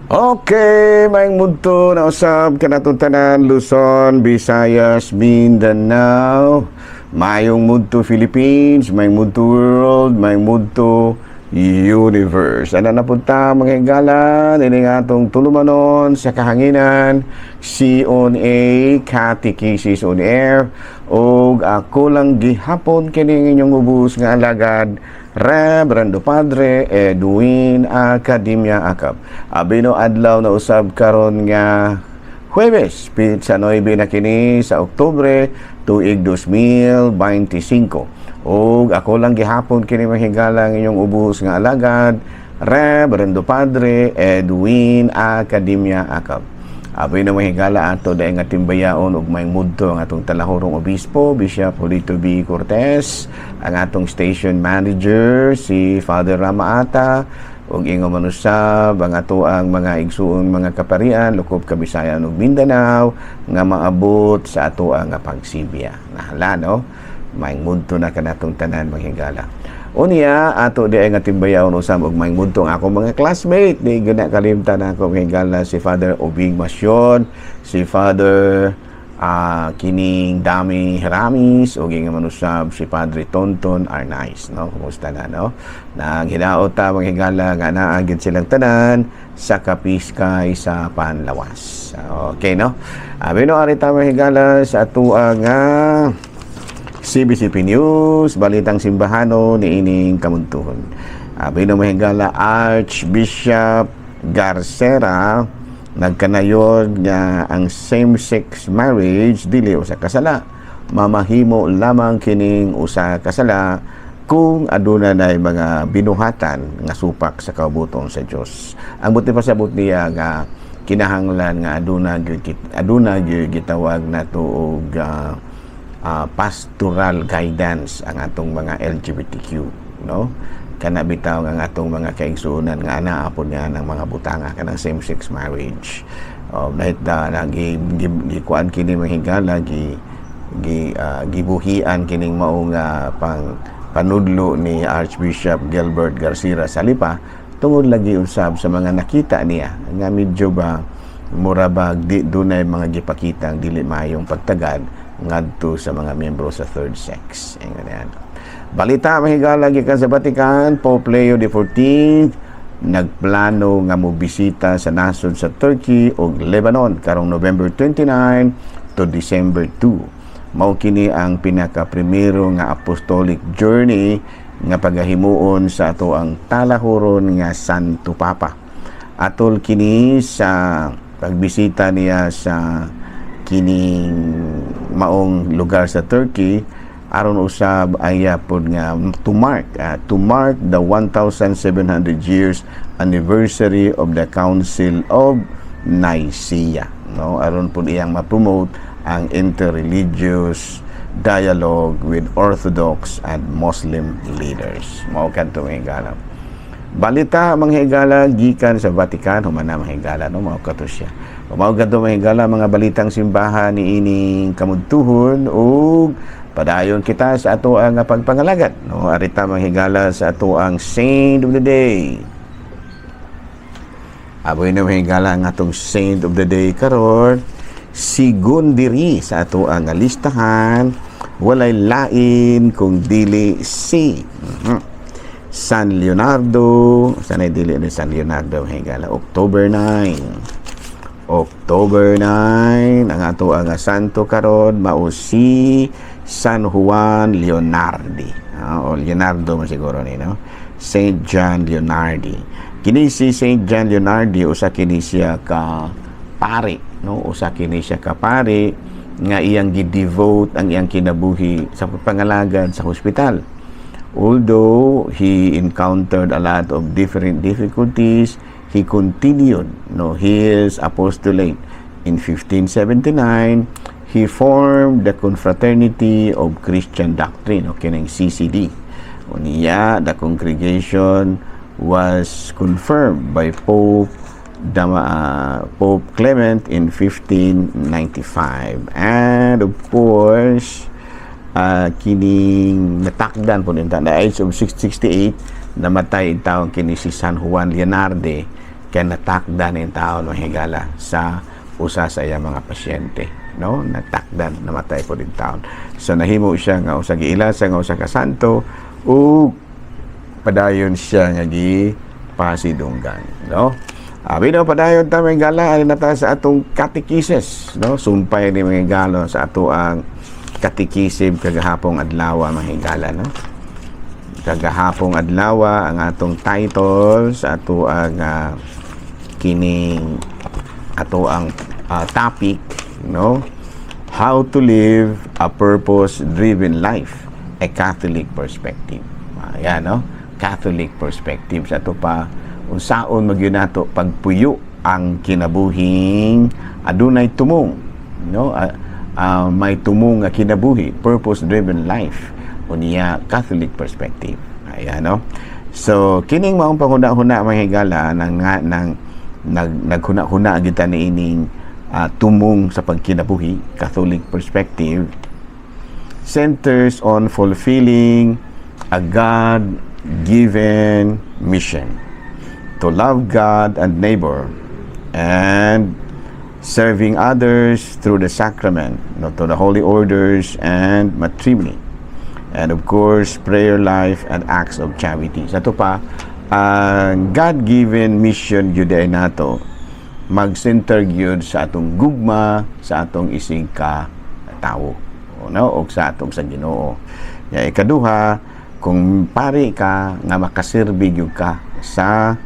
Okay, maayong mudto na usab kanatong tanan, Luzon, Visayas, Mindanao, maayong mudto Philippines, maayong mudto world, maayong mudto universe. Ana na punta, mga higala, ini nga atong tulumanon sa kahanginan, C on A, Catechesis on Air, og ako lang gihapon kining inyong ubos nga alagad, Reverendo Padre Edwin Academia Acap. Abino adlaw na usab karon nga Huwebes, pitsa 9 na kini sa Oktubre, tuig 2025. Og ako lang gihapon kini, mga higala, ang inyong ubos nga alagad, Reverendo Padre Edwin Academia Acap. Abi na, mga higala, ato dahil nga timbayaon og may mudto ang atong talahurong obispo, Bishop Julito B. Cortez, ang atong station manager, si Father Ramaata, ug ingon man usab ang ato ang mga igsuon, mga kaparian lukop Kabisayan ug Mindanao nga maabot sa ato ang pagsibya. Nahala, no? Maayong mudto na kanatong tanan, mga higala. Unya, ato di ay nga timbayaon usab og maayong mudto ang akong mga classmate. Di gana kalimtan ako, mga higala, si Father Obing Masyon, si Father kining Dami Heramis ug ingon man usab si Padre Tonton Arnaiz, no? Kumusta na, no? Naghinaot ta, mga higala, nga naa gid silang tanan sa kapiskay sa panlawas. Okay, no? Abi no, ari ta, mga higala, sa atua nga CBCP News, Balitang Simbahano niining kamuntuhon. Abi no, mga higala, Archbishop Garcera nagkanayon nga ang same-sex marriage dili usa ka sala. Mamahimo lamang kining usa ka sala kung aduna nay mga binuhatan nga supak sa kaubuton sa Dios. Ang buti pasabot niya nga kinahanglan nga aduna gyud gitawag nato og pastoral guidance ang atong mga LGBTQ, no? Kana bitaw ang atong mga kaigsuonan nga anaa pod nga ng mga butanga kanang same sex marriage. Oh, dahil da na gi, gi, gi kuan kini, mga higala, gi gi gibuhian kining mao nga pang panudlo ni Archbishop Gilbert Garcia sa Lipa tungod lagi usab sa mga nakita niya nga medyo ba mura ba di dunay mga gipakitang dili maayong pagtagad ngadto sa mga miyembro sa third sex. Ingon yan. Balita, mga higala, gikan sa Vatican, Pope Leo XIV nagplano nga mobisita sa nasod sa Turkey ug Lebanon karong November 29 to December 2. Mao kini ang pinaka-primero nga apostolic journey nga pagahimuon sa ato ang talahuron nga Santo Papa. Atol kini sa pagbisita niya sa kining maong lugar sa Turkey aron usab ay pod nga to mark the 1700 years anniversary of the Council of Nicaea, no? Aron pod iyang ma-promote ang interreligious dialogue with Orthodox and Muslim leaders. Mao kadto, mga higala. Balita, mga higala, gikan sa Vatican. Human na, mga higala, no? Mao kato siya. Mao kadto, mga higala, mga balitang simbahan ni ining kamudtuhon ug padayon kita sa ato ang pagpangalagad, no? Arita, mga higala, sa ato ang Saint of the Day. Aboy na, mga higala, ang atong Saint of the Day karon, sigon diri sa ato ang listahan, walay lain kung dili si San Leonardo. Sanay dili ni San Leonardo, mga higala? October 9. October 9, ang ato ang santo karon mao si San Juan Leonardi. O Leonardo man siguro ni, no? Saint John Leonardi. Kini si Saint John Leonardi, usa kini siya ka pari, no? Usa kini siya ka pari nga iyang gi-devote ang iyang kinabuhi sa pangalagad sa hospital. Although he encountered a lot of different difficulties, he continued, no, his apostolate. In 1579, he formed the Confraternity of Christian Doctrine, o kining CCD. Unya, the congregation was confirmed by Pope Clement in 1595. And of course, kining natakdan po din the age of 668, namatay ang taong kini si San Juan Leonardo. Kay natakdan in taon, mga higala, sa usa sa iya mga pasyente, no? Natakdan, namatay po din taon. So nahimo siya nga usa, giila siya nga usa ka santo ug padayon siya nga gi pasidunggan, no? Abi no, padayon ta, mga higala, ali na ta sa atong catechesis, no? Sumpay ni, mga higala, sa ato ang katekisim kagahapong adlaw, mga higala, no? Kagahapong adlaw, ang atong title sa ato ang kining ato ang topic, no, "How to Live a Purpose Driven Life: A Catholic Perspective." Ayan, no? Catholic perspective sa ato pa, unsaon magyud nato pagpuyo ang kinabuhing adunay tumong, no? May tumong nga kinabuhi, purpose driven life, unya Catholic perspective. Ayan, no? So kining maong panghuna-huna, mga higala, nang nga nang naghuna-huna kita niining tumong sa pagkinabuhi, Catholic perspective centers on fulfilling a God-given mission to love God and neighbor and serving others through the sacrament, no, to the holy orders and matrimony. And of course, prayer life and acts of charity. Sa ato pa, ang God-given mission gyud ay nato mag-center gyud sa atong gugma sa atong isig ka tawo, no, og sa atong sa Ginoo. Ya, ikaduha, kung pari ka nga makaserbi gyud ka sa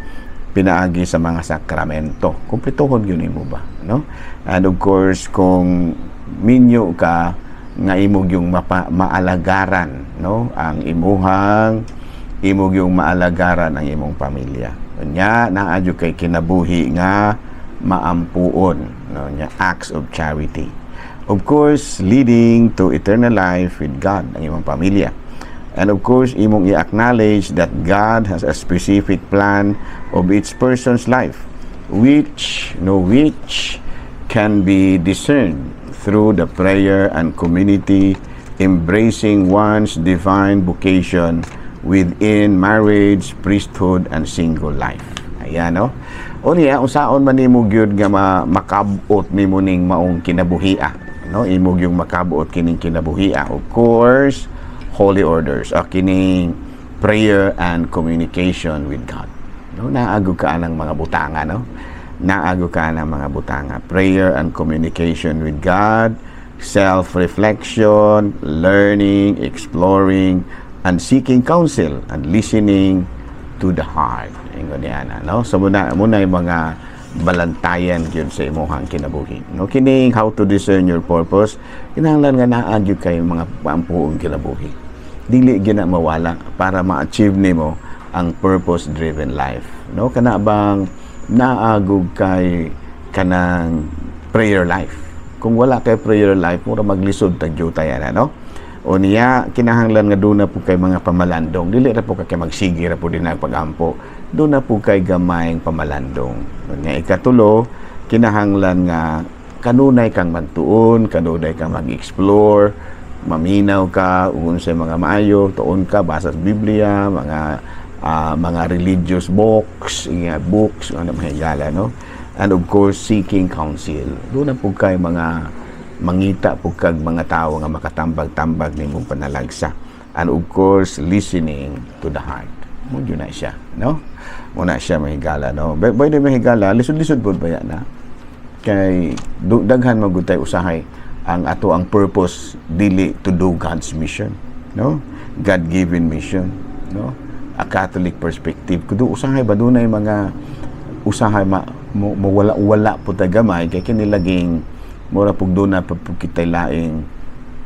pinaagi sa mga sakramento, kumpletohon gyud nimo ba, no? And of course, kung minyo ka nga imo yung maalagaran, no, ang imuhang imo yung maalagaran ang imong pamilya, unya naa jud kay kinabuhi nga maampuon, no, nya acts of charity, of course leading to eternal life with God ang imong pamilya. And of course, imong i-acknowledge that God has a specific plan of each person's life, which, no, which can be discerned through the prayer and community, embracing one's divine vocation within marriage, priesthood, and single life. Ayan, no? O niya, unsaon man nimo gyud nga makabot nimo ning maong kinabuhia, no? Imo yung makabot kining kinabuhia. Of course, holy orders, o kining prayer and communication with God. No, naago ka ng mga butanga, no? Naago ka ng mga butanga. Prayer and communication with God, self-reflection, learning, exploring, and seeking counsel, and listening to the heart. Ingon niya na, no? So muna yung mga balantayan gyud sa imuhang kinabuhi. No, kining how to discern your purpose, kinahanglan nga naa gyud kay mga paampuong kinabuhi. Dili gyud na mawala para ma-achieve nimo ang purpose driven life. No, kana bang naagog kay kanang prayer life. Kung wala kay prayer life, mura maglisod tag jutay ana, no? O niya, kinahanglan nga duna po kay mga pamalandong. Dili ra po kay magsige ra po din ang pagampo. Duna po kay gamayng pamalandong. O niya, ikatulo, kinahanglan nga kanunay kang magtuon, kanunay kang mag-explore, maminaw ka ug sa mga maayo, tuon ka, basa sa Biblia, mga religious books, nga books, ano, mga higala, no? And of course, seeking counsel. Duna po kay mga mangita po kag mga tao nga makatambag-tambag nimong panalagsa. And of course, listening to the heart. Mo na siya, no? Mo na siya, mahigala, no? By the way, mahigala, lisod-lisod po ba yan, na? Kay daghan magutay usahay ang ato ang purpose dili to do God's mission, no? God-given mission, no? A Catholic perspective. Kudo usahay ba dunay mga usahay ma mo, mo wala wala po ta gamay kay kini laging mura pug duna pa pug kitay laing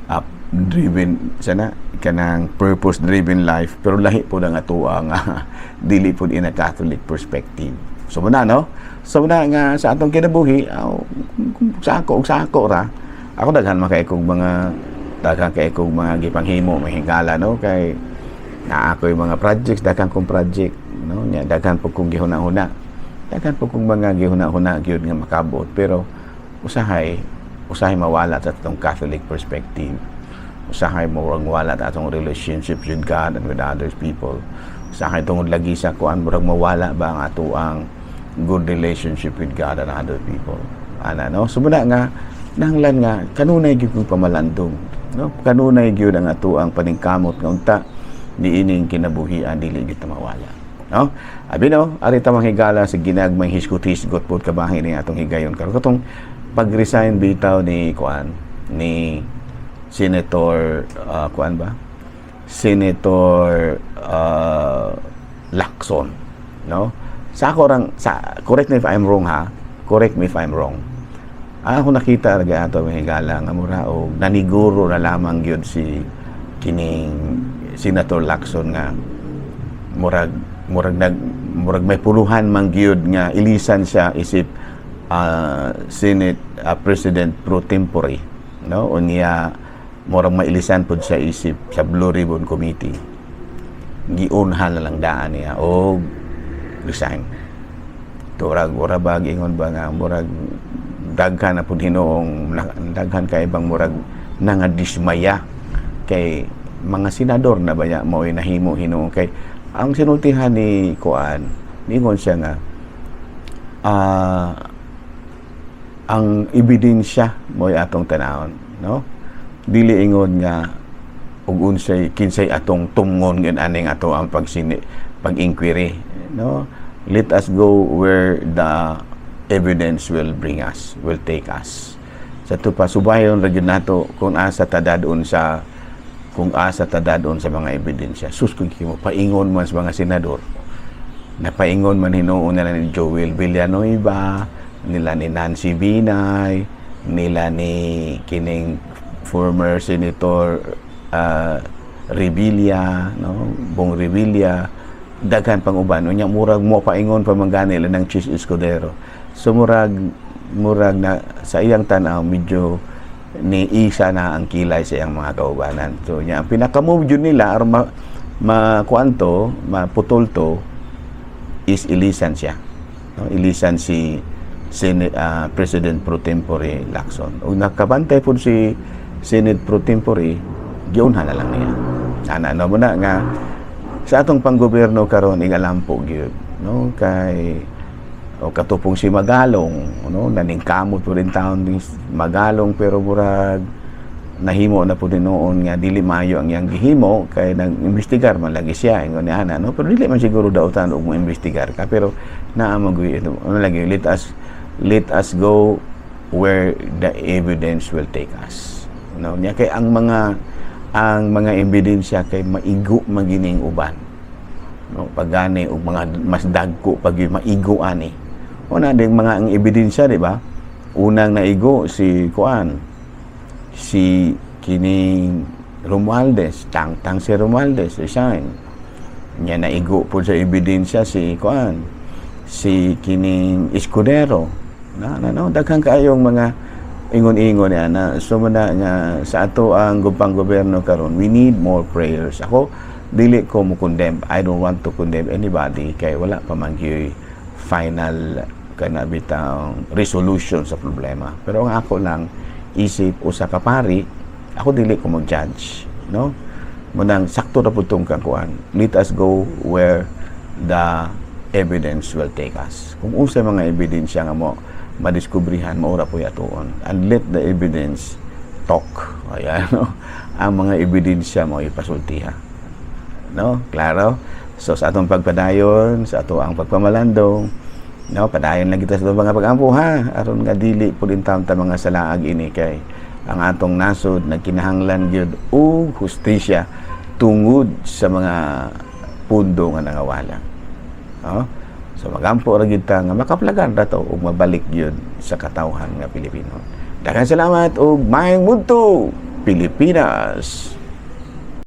up driven sana kanang purpose driven life, pero lahi po nga atoa nga dili po in a Catholic perspective. So muna, no, so muna nga sa atong kinabuhi, aw, kung sa ako ug sa ako ra ako, daghan man kay kog mga daghan kay kog mga gipanghimo, mahigala, no? Kay naa ako'y mga projects, daghan kong project, no? Nya daghan po kong gihuna-huna, daghan po kong mga gihuna-huna gyud nga makabot, pero usahay usahay mawala sa atong Catholic perspective, usahay murag wala sa atong relationship with God and with others people. Usahay tungod lagi sa kuan, murag mawala ba ang atoang good relationship with God and other people, ana, no? So muna nga nanglan nga kanunay gyud kong pamalandong, no? Kanunay gyud ang atoang paningkamot nga unta niining kinabuhian dili gyud ta mawala, no? Abi, no, ari ta manghigala sa ginagmay hisgot-hisgot pod kabahin ni atong higayon karon, katong pag-resign bitaw ni kuan, ni Senator kuan ba, Senator Lacson, no? Sa ako rang sa, correct me if I'm wrong ha, correct me if I'm wrong. Ako nakita ra ato mga higala nga mura og naniguro na lamang gyud si kining Senator Lacson nga murag may puluhan man gyud nga ilisan siya isip Senate President pro tempore, no? Unya murag mailisan pud siya isip sa Blue Ribbon Committee. Giunhan na lang daan niya og resign. Turag ora ba ingon ba nga murag daghan na pud hinuong daghan kay bang murag nangadismaya kay mga senador na baya mo'y nahimo hinuong kay ang sinultihan ni kuan, niingon siya nga ang ebidensya mo'y atong tanawon, no? Dili ingon nga ug unsay kinsay atong tungon gyud aning ato ang pagsini pag-inquiry, no? Let us go where the evidence will bring us, will take us. Sa to pa subayon ra gyud nato kung asa ta dadon sa mga ebidensya. Sus, kung kimo paingon man sa mga senador, napaingon man hinuon nila ni Joel Villanueva, nila ni Nancy Binay, nila ni kining former Senator Revilla, no? Bong Revilla, daghan pang uban. Unya murag mo paingon pa man gani ng Chiz Escudero. So murag na sa iyang tan-aw medyo ni isa na ang kilay sa iyang mga kaubanan. So nya ang pinaka-move jud nila aron ma kuan to, maputol to is ilisan siya. No? Ilisan si Senate, President Pro Tempore Lacson. Ug nakabantay pud si Senate Pro Tempore, giunhan na lang niya. Ana, no, mo na nga sa atong panggobyerno karon igalampo gyud, no? Kay o katupong si Magalong, no, naningkamot po rin taon ni Magalong, pero murag nahimo na po din noon nga dili maayo ang iyang gihimo kay nag-imbestigar man lagi siya, ingon ni ana, no? Pero dili man siguro dautan og mo imbestigar ka, pero naa man gyud ano lagi, let us go where the evidence will take us, no? Nya kay ang mga ebidensya kay maigo man gining uban, no? Pagani og mga mas dagko pag maigo ani una ding mga ang ebidensya, di ba? Unang naigo si kuan, si kining Romualdez, tangtang si Romualdez resign niya. Naigo po sa ebidensya si kuan, si kining Escudero na, no? Daghan kaayong mga ingon-ingon niya na. So na nga sa ato ang gupang gobyerno karon, we need more prayers. Ako dili ko mo condemn. I don't want to condemn anybody kay wala pa man gyuy final kana bitang resolution sa problema. Pero ang ako lang, isip usa ka pari, ako dili ko mag-judge, no? Munang sakto ra pud tong kakuan, let us go where the evidence will take us. Kung unsa mga ebidensya nga mo madiskubrihan, maura po atuon, and let the evidence talk. Ayan, no? Ang mga ebidensya mo ipasultiha, no? Klaro. So sa atong pagpadayon sa ato ang pagpamalandong, no, padayon lang kita sa atong mga pagampo ha, aron nga dili pud intawon ta mga salaag ini kay ang atong nasod nagkinahanglan gyud og hustisya tungod sa mga pundo nga nangawala, no? So magampo ra gyud ta nga makaplagan ra to ug mabalik gyud sa katawhan nga Pilipino. Daghang salamat ug maayong budto, Pilipinas.